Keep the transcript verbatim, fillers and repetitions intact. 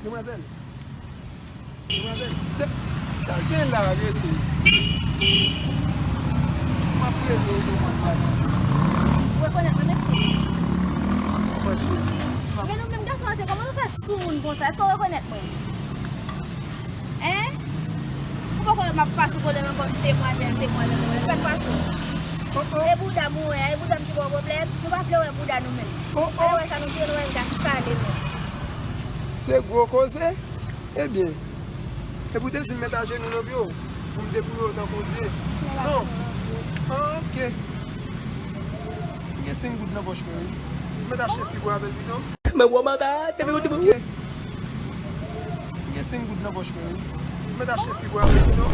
Demwazèl. Demwazèl. De, sa l gen la, rete. M ap rele w, demwazèl. Ou rekonèt mwen, mèsi. Kòman cheri? Men nou menm gason an, se kòman nou fè sou moun konsa? Èske w rekonèt mwen? Hein? Ou poko wè m ap pase pwoblèm ankò, demwazèl, demwazèl, demwazèl. Sa k pase? Oh, oh. E bouda m ou wè a, e bouda m ki ba w pwoblèm? Nou pa vle wè bouda nou menm. Oh, oh. Alò wè sa nou vle, nou wè m ka sale nou. Se gwo koze? Ebyen, epi w te di m met ajenou nan pye w pou m depouye w tankou dye. Non. Ah, ok. M gen senk goud nan pòch mwen, wi. M mèt achte fibro avè l pito. Men w manda, te vin ou ti bout. Ok. M gen senk goud nan pòch mwen, wi. M mèt achte fibro avè l pito.